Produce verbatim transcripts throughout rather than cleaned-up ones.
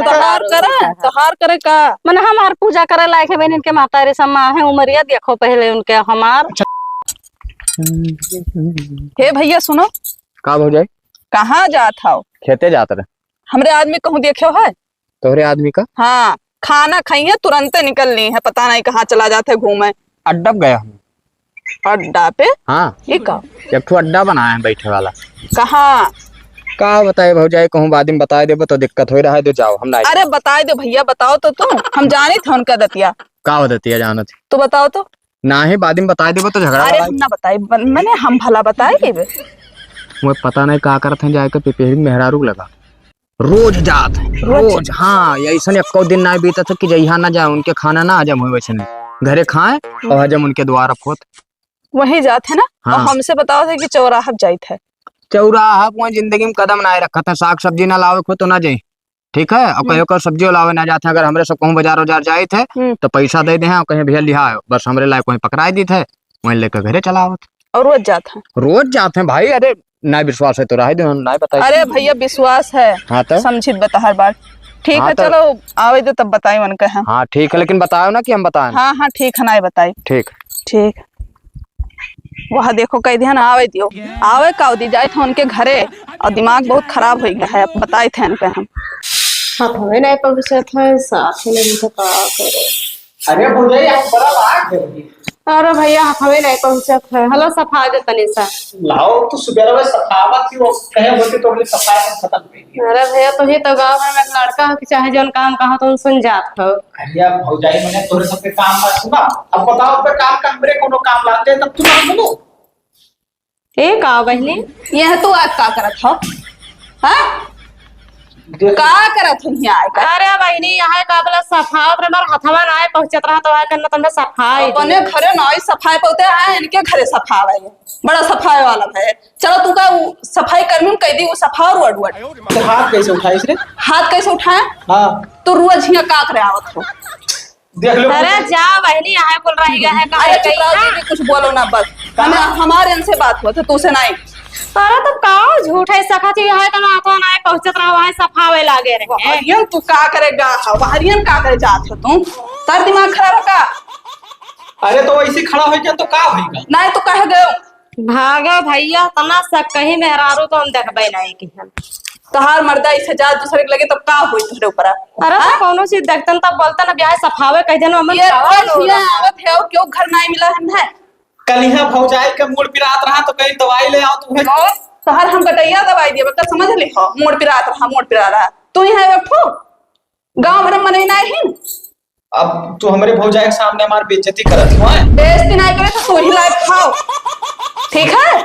तोहार करे, तोहार करे का? मने हमार पूजा करे लायक है बहन, इनके महतारी सम्मा है, उमरिया देखो पहले उनके हमार। अच्छा। हे भैया सुनो। का भौजाई? कहाँ जात हव? खेते जात रहे। हमरे आदमी कहूँ देख्यो है? तोहरे आदमी का? हाँ, खाना खइहे तुरंते निकल ली है, पता नहीं कहाँ चला जात है घूमे। अड्डा पे गया हूँ। अड्डा पे? हाँ। ये का? एक ठो अड्डा बनाए हैं बैठे वाला। कहाँ? का बताए भौजाई, कहूँ बाद में बताए देबो तो दिक्कत हो रहा है, तो जाओ, हम ना अरे बताए दो भैया, बताओ तो तुम, हम जानी थे उनका दतिया। का हो दतिया जानत? तो बताओ तो। नाही, बाद में बताए देबो तो झगड़ा अरे लड़ाई। हम ना बताई, बन-, मने हम भला बताई। वो पता नहीं का करत हैं, जाके पिपहरी मेहरारू लगा। रोज जात है, रोज? रोज। हाँ, ये ऐसन एको दिन ना बीतत है कि जइहा ना जाए, उनके खाना ना हजम होए वैसे नहीं। घरे खाए और हजम उनके द्वारा होत। वही जात है ना? हाँ। और हमसे बताओ थे कि चौराहा जाइत है। चौराहा पर जिंदगी में कदम ना रखत है, साग सब्जी ना लावे खो तो ना जाए। ठीक है, और हम्म। कहियो का सब्जी लावे ना जात है, अगर हमरे सब कहूँ बाजार उजार जाइत है, हम्म। तो पैसा दे दे हैं और कहीं भैया लिहा, बस हमरे लायक वहीं पकड़ाई दीत है, वहीं लेकर घरे चला आवत। और रोज जात है? रोज जात है भाई, अरे ना विश्वास है तो रहे दे, ना बताई। अरे भैया विश्वास है। हाँ तो? समझित बता हर बार। ठीक हाँ है, तो? चलो आवे दो तब बताई उनका हम। हाँ ठीक है, लेकिन बताओ ना कि हम बताएं। हाँ, हाँ, ठीक है, ना बताई। ठीक। ठीक। वह देखो, कह दिया ना, आवे दियो। आवे का दी, जाए थे उनके घरे और दिमाग बहुत खराब हो गया है, अब बताए थे उनके हम। हाँ, हमें नहीं पहुँचत है, साथ में नहीं तो का करे। अरे भौजाई, आप बड़ा लाग गए। अरे भैया, हमें नहीं पहुँचत है। हेलो, सफा दे तनी सा। लाओ, तू सुबेरे में सफावत थी, वो कहे होते तो अगले सफाई में खत्म कर दिया। अरे भैया, तू ही तो गाँव भर में एक लड़का हो कि चाहे जौन काम कहो तो सुन जात हो। अरे भौजाई, मैंने तोरे सबके काम ना सुना। अब बताओ, पे काम का हमरे कोनो काम लाते हैं, तब तू ना सुनो। ए का बहिनी? यह तू आज का करत हो? हाँ? देख। का करत हो यहाँ आए का? अरे बहिनी, यहाँ का बोला सफावत रहे, हमार हथवा ना आए पहुँचत रहा तो आए करना तुमने सफाई अपने दी। घरे ना आई सफाई पौते आए, इनके घरे सफावे। बड़ा सफाई वाला है। चलो तू का उ सफाई कर्मी में कह दी, वो सफा और अडुअट। तो हाथ कैसे उठाइस रे? हाथ कैसे उठाए? हाँ। तो रोज हियाँ का करे आवत हो? देख लो। अरे जा बहिनी, यहाँ बोल रही है, कहाँ अरे चुप रहो कहीं? दीदी, कुछ बोलो ना बस। कहाँ? हम, हमारे इनसे बात हुआ था, तू से नहीं। अरे तब का झूठ है, सखा थी, यहाँ तो ना तो ना पहुँचत रहा, वहाँ सफावे लागे रहे। वहरियन तू का करेगा? वहरियन का करे जात हो तू? तार दिमाग खराब है का? अरे तो वैसे खड़ा हो गया तो का होइगा? नहीं तो कह गयो। भागा भैया, तना शक कहीं मेहरारू तो हम देखबे नहीं कि हम। तहार मर्दा इसे जा दूसरे के लगे तब का होई तुहरे ऊपर? अरे तो हाँ? कौनो चीज देखतन तब बोलतन, अब यहाँ सफावे कह देना, हमन ये कौन कौन हो हिया रहा? आवत है और क्यों घर नहीं मिला है? कल यहाँ भौजाई के मूड़ पिरात रहा तो कहीं दवाई ले आओ तुम्हें। और तहार हम गटैया दवाई दिए, बता समझ ले हो, मूड़ पिरात रहा, मूड़ पिरा रहा। तू यहाँ बैठो, गाँव भर में मनई नहीं। अब तू हमरे भौजाई के सामने हमार बेइज्जती करत हो, हैं? बेइज्जती नहीं करे तो तू ही लायक खाओ, ठीक है?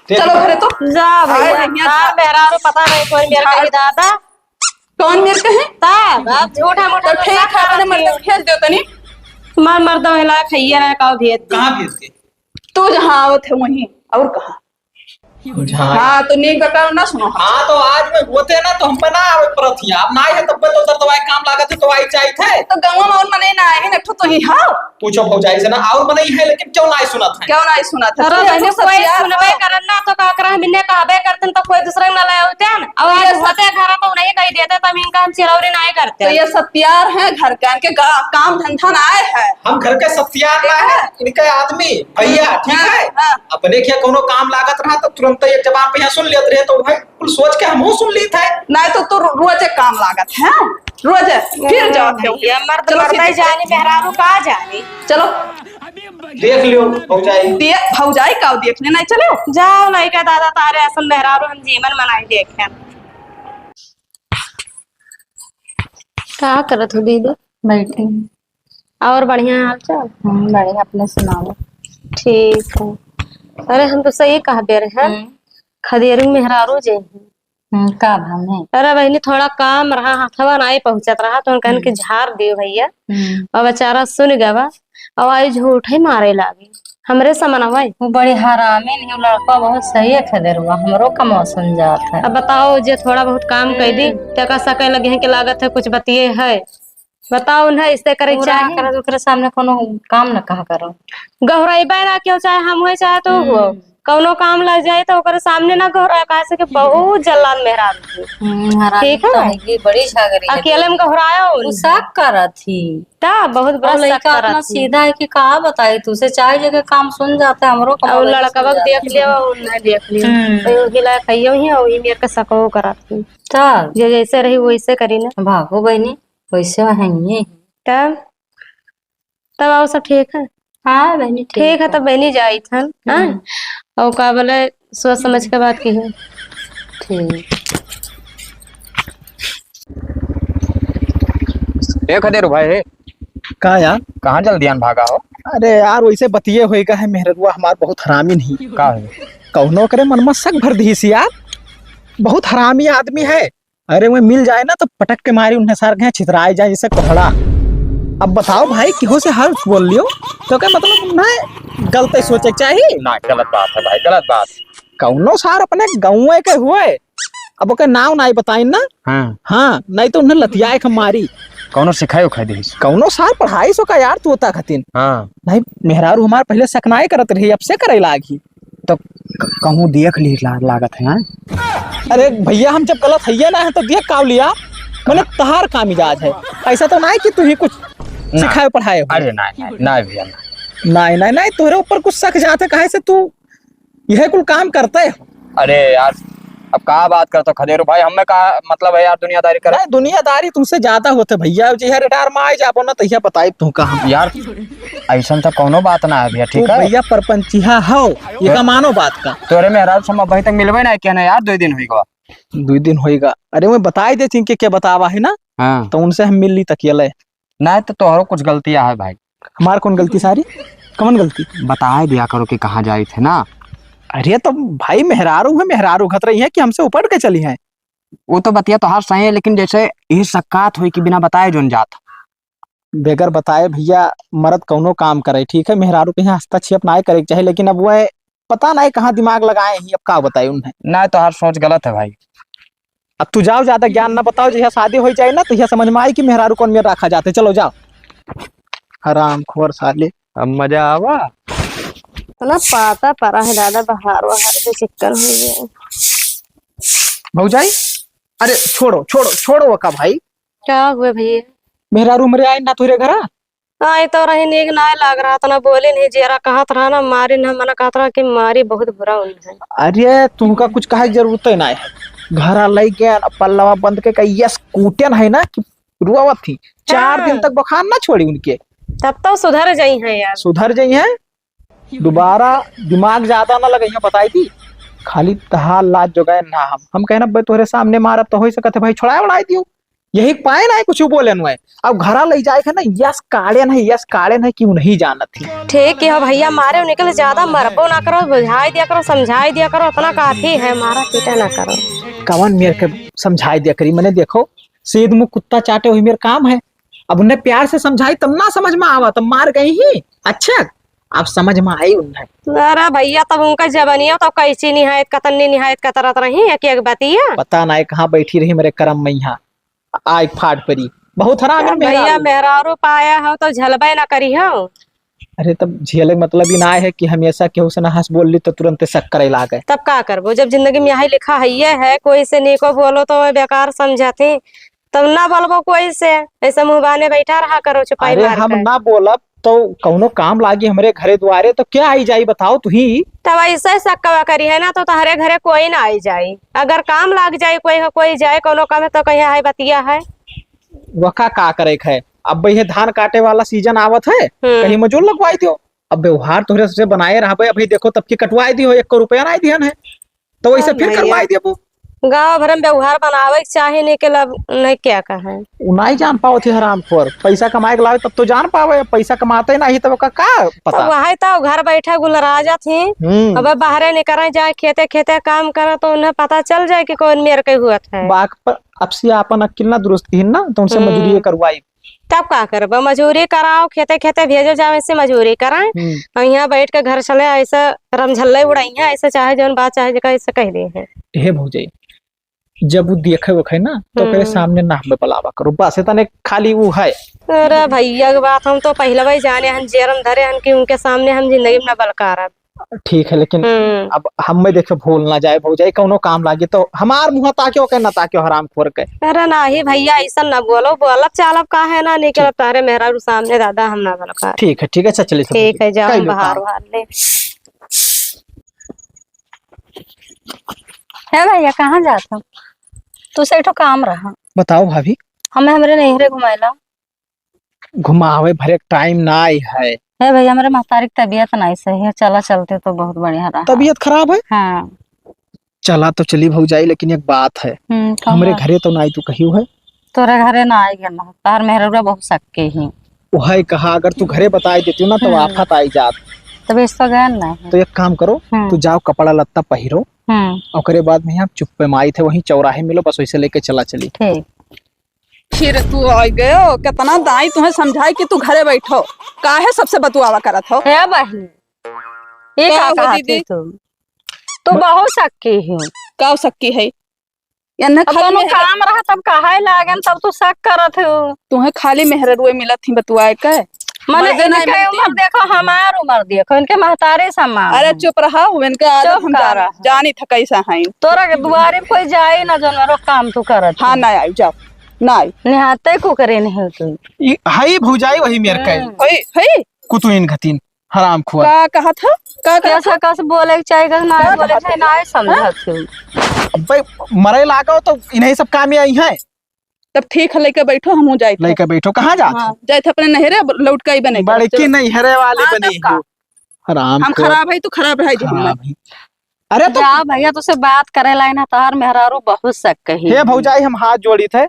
देख। चलो घरे तो। जा भैया, आए भैया, का मेहरारू पता नहीं कौन मेर कही दादा। कौन मेर कहे? ता, बाप झूठा मूठा तो तो ठीक है, अपने मर्द भेज दो तनी। मार मर्द हिला खाइए ना, का भेज दे। कहाँ भेज दे? तू जहाँ आवत है वहीं, और कहाँ? बुझाए। हाँ, तो नीक बकाओ ना सुनो। हाँ, तो आज में होते ना तो हम बना आवे परत हिया। अब ना आए तब तो उधर दवाई काम लागत है, दवाई चाहिए थे। तो गाँव में और मनई ना आए हैं, नट्ठू तो ही हो। पूछो भौजाई से ना, और मनई है, लेकिन क्यों ना सुनत है? क्यों ना सुनत है? अरे तू बहने, तो कोई सतियार सुनबे हो। करन ना, तो का करा, हम इन्हें कहबे करतन, तो कोई दूसरे ना ले आते हैं। अब ये आज सब होते घर तो नहीं कही देते, तब इनका हम चिरौरी नहीं करते। तो ये सतियार है घर के, इनके गा-, काम धंधा ना आए है। हम घर के सतियार ना है, इनके आदमी, भैया, ठीक हाँ, है? हाँ। अपने क्या कोनो काम लागत रहा तो तुरंत एक जबान पे यहाँ सुन लेत रहे, तो भाई कुल सोच के हमहू सुन लीत है। नहीं तो तू रो-, रोज एक काम लागत है, रोज फिर जाओ थे। भैया, मर्द चलो मर्द सीधे। जानी, मेहरारू का जानी। चलो। देख लियो, भौजाई। दे-, भौजाई का देख लेना, चलो। जाओ, लइका दादा, तारे असन मेहरारू हम जीवन मनाई देखे। का करत हो दीदी? बैठी। और बढ़िया हाल चाल? हम्म, बढ़िया, अपने सुनाओ। ठीक है। अरे, हम तो सही कहबे रहे हैं। हम्म। खदेरू मेहरारू जे हैं। हम्म, का भाव नहीं? अरे बहिनी, थोड़ा काम रहा, हथवा नाई पहुँचत रहा, तो उनकन के हम्म। झार दियो भैया। हम्म। और बेचारा सुन गवा, और आई झूठ ही मारे लागे। हमरे समनवा है। वो बड़ी हरामी नहीं, वो लड़का बहुत सही है खदेरुआ, हमरो कमवा सुन जात है। अब बताओ, जे थोड़ा बहुत काम कर दी, हम्म। तेका सके लगे हैं कि लागत है कुछ बतिये है। बताओ उन्हें, इससे करे पूरा चाहे। करत ओकरे सामने कोनो काम न कहा करो। गहराई बहना क्यों, चाहे हम हुए, चाहे तो हो। हम्म। कौनो काम लग जाए तो ओकरे सामने ना घबराए, काहे से कि बहुत जल्लाद मेहरारू थी। हम्म, हरामी ठीक है? तो है, ये बड़ी झगड़ी है। अकेले में घबराया हो उ उनसे। शक करत थी। ता बहुत बड़ा और शक लड़का करत इतना थी। सीधा है कि का बताई तुसे, चाहे जगह काम सुन जाता है, हमरो और कमवा लड़का सुन बक जाता देख है। लिया और नहीं देख लिया। हम्म। तो वही लायक है, यही है, वही मेरे का शको करत थी। ता? जे जैसे रही वैसे करी ना। भागो बहनी, वैसे वहाँ ही है। तब तब और सब ठीक है? हाँ बहनी, ठीक ठीक है, है। तब बहनी जाइत हन, हाँ? हम्म। और का बोले, सोच समझ के बात की है। ठीक। ए खदेरू भाई, हे। का यार? कहाँ जल्दियान भागा हो? अरे यार, वैसे बतिये होएगा है, मेहररुआ हमार बहुत हरामी नहीं। का है? कौनो करे मन में शक भर दीस यार, बहुत हरामी आदमी है। अरे, वह मिल जाए ना तो पटक के मारी उन्हें, सार के छितराए जाए जैसे कोहड़ा। अब बताओ भाई, केहू से हर्ष बोल लियो तो क्या मतलब, उन्हें गलत ही सोचे के चाहिए? ना, गलत बात है भाई, गलत बात। कौनो सार अपने गाँव के हुए, अब ओके नाव नाई बताइन ना। हाँ। हाँ, नहीं तो उन्हें लतियाए के मारी। कौनो सिखाए उखाए देहिस? कौनो सार पढ़ाई सो का यार, तू होता खतिन। हाँ। नहीं, मेहरारू हमार पहले सकनाए करत रही, अब से करे लागी। तो क-, कहूँ देख ली ला-, लागत है, हाँ? अरे भैया, हम जब गलत हइये ना है तो देख काव लिया, मैंने तहार का मिजाज है। ऐसा तो ना है कि तू ही कुछ ना। सिखाए पढ़ाए हो। अरे ना, ना, ना भैया, ना। नहीं, नहीं, नहीं, तोहरे ऊपर कुछ शक जात है, काहे से तू यह कुल काम करते हो? अरे यार, अब का बात करते हो खदेरू भाई, हमें का मतलब है यार दुनियादारी करे? नहीं, दुनियादारी तुमसे ज्यादा होते भैया। अब जहिया रिटायर में आ जाबो ना, तहिया बताइब तुमका हम। यार, ऐसन तो कौनो बात ना है भैया, तू ठीक है? भैया परपंचिया हो, ये तो का मानो बात का? तोरे मेहरारू से हम अभी तक मिलबे ना किया ना यार, दो दिन होइगा। दो दिन होइगा? अरे, मैं बताई देती कि क्या बतावा है ना, हाँ। तो उनसे हम मिल ली तकिया ले। नहीं तो तोहरो कुछ गलतियाँ है भाई। हमार कौन गलती सारी? कौन गलती? बताए दिया करो कि कहाँ जाइत है ना। अरे तो भाई, मेहरारू है, मेहरारू घत रही है कि हमसे उपट के चली है। वो तो बतिया तोहार सही है, लेकिन जैसे ये शक्कात हुई कि बिना बताए जोन जात। बेगर बताए भैया, मर्द कौनो काम करे, ठीक है, मेहरारू के यहाँ हस्तक्षेप ना करे के चाहे, लेकिन अब वह पता नहीं कहाँ दिमाग लगाए ही, अब का बताए उन्हें। ना, तोहार सोच गलत है भाई। अब तू जाओ, ज्यादा ज्ञान ना बताओ, जहिया शादी हो जाए ना, तो यह समझ में आई कि मेहरारू कौन मेर रखा जाते। चलो जाओ, हरामखोर साले। अब मजा आवा। इतना पाता परा है दादा, बहार वहार के चक्कर हो गया। भौजाई, अरे छोड़ो, छोड़ो, छोड़ो ओका भाई। का हुए भैया? मेहरारू हमरे आए ना तोहरे घरा? आए तो रही, नीक नाय लाग रहा, तना बोले नहीं, जेरा कहत रहा ना, मारी ना, मना कहत रहा कि मारी बहुत बुरा उन है। अरे, तुमका कुछ कहे के जरूरत ही ना है। घरा लई गया, पल्लवा बंद के कही, यस, कूटन है ना कि रुआवत थी। चार हाँ। दिन तक बुखार ना छोड़ी उनके। तब तो सुधर जाई है यार। सुधर जाई है। दोबारा दिमाग ज्यादा ना लगाइए, बताई दी। खाली तहार लाज जोगाए ना हम। हम कहना, "बे, तोहरे सामने मारब तो हो सकत है भाई, छोड़ाए उड़ाए दियो।" यही पाए ना कुछ बोले नुए। अब घरा ले जाए के ना, यस काड़े नहीं, यस काड़े नहीं, क्यों नहीं जानत थी। ठीक है भैया, मारे निकल ज्यादा मरबो ना करो, बुझाई दिया करो, समझाई दिया करो, अपना काफी है, मारा पीटा ना करो। कवन मेर के समझाई दिया करी, मैंने देखो, सीध मुंह कुत्ता चाटे वही मेर काम है। अब उन्हें प्यार से समझाई तब ना समझ में आवा, तब मार गई ही। अच्छा, अब समझ में आई उन्हें। अरे भैया, तब उनका जबनिया तो कैसी निहायत कतरनी निहायत कतरत रही, एक एक बतिया। पता नहीं कहाँ बैठी रही मेरे करम में यहाँ, आय फाट परी। बहुत हरामी अरे भैया, मेहरारू। मेहरारू पाया हो तो झलबे ना करी हो। अरे तब झेले के मतलब ई ना है कि हमेशा केहू से ना हंस बोल ली तो तुरंत शक करे लागे। तब का करबो, जब जिंदगी में यही लिखा है, ये है, कोई से नीको बोलो तो बेकार समझती, तब ना बोलबो कोई से, ऐसे मुंह बाने बैठा रहा करो चुपाई अरे मार हम के। ना बोलब तो कौनो काम लागी हमरे घरे द्वारे तो क्या आई जाई बताओ तू ही। तब ऐसे शक्कवा करी है ना तो तहरे घरे कोई ना आई जाई, अगर काम लाग जाई कोई, कोई जाए कौनो काम है तो कहिया है बतिया है। वका का करे के है, अब ये धान काटे वाला सीजन आवत है, हम्म। कहीं मजूर लगवाई दियो। अब व्यवहार तोहरे से बनाए रहबे, अभी देखो तब की कटवाई दियो, एक को रुपया ना दिहन है। तो वैसे हाँ फिर भैया। करवाई देबो। गाँव भर में व्यवहार बनावे के चाही, नहीं के लब नहीं क्या कहे। उ नहीं जान पावत ही हरामखोर, पैसा कमाए के लावे तब तो जान पावे, पैसा कमाते नहीं तब का, का पता। तो वही तो घर बैठे गुलराजत ही। हम्म। अब बाहरे निकरे जाए खेते खेते काम करे तो उन्हें पता चल जाए कि कौन मेर के हुआ है। बाक पर अब से आपन अकिल ना दुरुस्त की ना, तो उनसे हम्म। मजूरी करवाई। तब का करबा, मजूरी कराओ, खेते खेते भेजो जाओ, ऐसे मजूरी कराए। हम्म। और यहाँ बैठ के घर चले, ऐसा रमझल्ले उड़ाइया, ऐसे चाहे जौन बात चाहे जेका ऐसे कह दे हैं। हे भौजाई, जब वो देखे वखे ना, तो ओकरे हम्म। सामने ना हमें बुलावा करो, बस इतने खाली वो है। अरे भैया के बात हम तो पहले ही जाने हन, जेरम धरे हन कि उनके सामने हम जिंदगी में ना बलकारब। ठीक है, लेकिन हम्म। अब हमें देखो भूल ना जाए भौजाई, कौनो काम लागी तो हमार मुँह ताक्यो के ना ताक्यो हरामखोर के। अरे नाही भैया, ऐसा ना बोलो, बोलब चालब काहे ना, निकल ठीक। तारे मेहरारू सामने दादा हम ना बोलो का। ठीक है, ठीक है, अच्छा चलिए सब ठीक है, जाओ कई हम लोग बाहर काम। बाहर ले। हे भैया, कहाँ जात हो? तू से एक ठो काम रहा। बताओ भाभी। हमें हमरे नैहरे घुमाएला। घुमावे भरे टाइम ना आई है। हे भैया, हमरे महतारी की तबीयत नहीं सही है, चला चलते तो बहुत बढ़िया रहा। तबीयत खराब है? हाँ। चला तो चली भौजाई, लेकिन एक बात है, हम्म, कौन हमरे बात? घरे तो ना आई तू कहियो है। तोरे घरे ना आई गन, तार मेहररुआ बहुत सक्के ही। वही कहा, अगर तू घरे बताई देती ना तो हम्म। आफत आई जात। तब इस तो गए ना है। तो एक काम करो, हम्म। तू जाओ कपड़ा लत्ता पहिरो, हम्म। ओकरे बाद में हम चुप्पे माई थे वहीं चौराहे मिलो, बस वैसे लेके चला चली। ठीक। फिर तू आ गयो, कितना दाई तुम्हें समझाई कि तू घरे बैठो, काहे सबसे बतुआवा करत हो? हे बहिन, ये का का हो कहत दीदी? है तू? तू ब- बहुत सक्की हो। का सक्की है? एन्ने अब खाली कोनो मेहर- काम रहा तब कहे लागन, तब तू शक करत हो। तुम्हें खाली मेहररुए मिलत ही बतुआए के? मने मर्दे ना इनके मिलती उम्र हैं। देखो, हमार उम्र देखो, इनके महतारे समान अरे हैं। चुप रहा, इनके आदत चुप हम कर जानी, रहा। जानी था कैसा है। तोरा के दुआरे पे कोई जाए ना, जौन वाला काम तू करत हाँ, हो। ना आई, जाओ, ना आई। निहाते कुकरे नहीं तू। ई हई भौजाई वही मेर के। हम्म। हई, हई। कुतुइन घतीन, हरामखोर। का कहत ह? का कहत ह? कैसा कस बोले के चाही, कस ना का बोले के कहत चाही, ह? ना समझत हूँ। अबे मरे लागो तो इन्हीं सब काम में आई हैं। तब ठीक है, लेके बैठो, हमहूँ जाइत है। लेके बैठो, कहाँ जात हाँ, हो? जाइत है अपने नहरे, अब लौट के आई बने के। बड़की चलो। नैहरे वाली हाँ, बनी तब का? हो। हराम हम खोर। खराब है, तू खराब रह जी, हम खराब है। अरे तो जा भैया, तुसे बात करे लाई ना, तोहार मेहरारू बहुत शक कही। हे भौजाई, हम हाथ जोड़ी थे,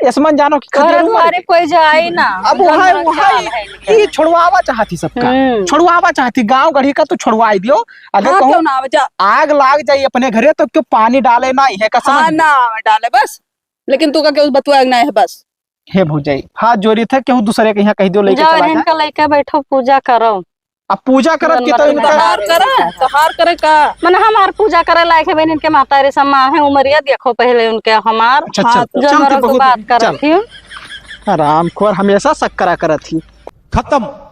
ऐसमन जानो कि तोहरे खदेरू मर दुआरे गई। कोई जाई ना, अब जौन वहाँ, मरद वहाँ जाल है इनके। ई छोड़वावा चाहती सबका। हम्म। छोड़वावा चाहती, गाँव गढ़ी का तू छोड़वाई दियो। अगर हाँ, कहूँ क्यों ना आवे, जा। आग लाग जाई अपने घरे तो क्यों पानी डाले ना, इहे कसम हाँ, है। ना आवे डाले बस। लेकिन तू का केहू बतुआ के नाहीं है बस। हे भौजाई, हाथ जोड़ी थे, केहू दूसरे के यहाँ कह दियो, लेके जाओ, चला जा। इनका लेके बैठो, पूजा करो। अब पूजा करब जौन कि तो मरद इनका तोहार करे, तोहार करे का? मने हमार पूजा करे लायक है बहन, इनके महतारी समान है, उमरिया देखो पहले उनके हमार। अच्छा, चल, हाँ, चल, जौन चल, मरद बहुत, बात करत चल। थी। हरामखोर, हमेशा शक करा करत ही। खत्म।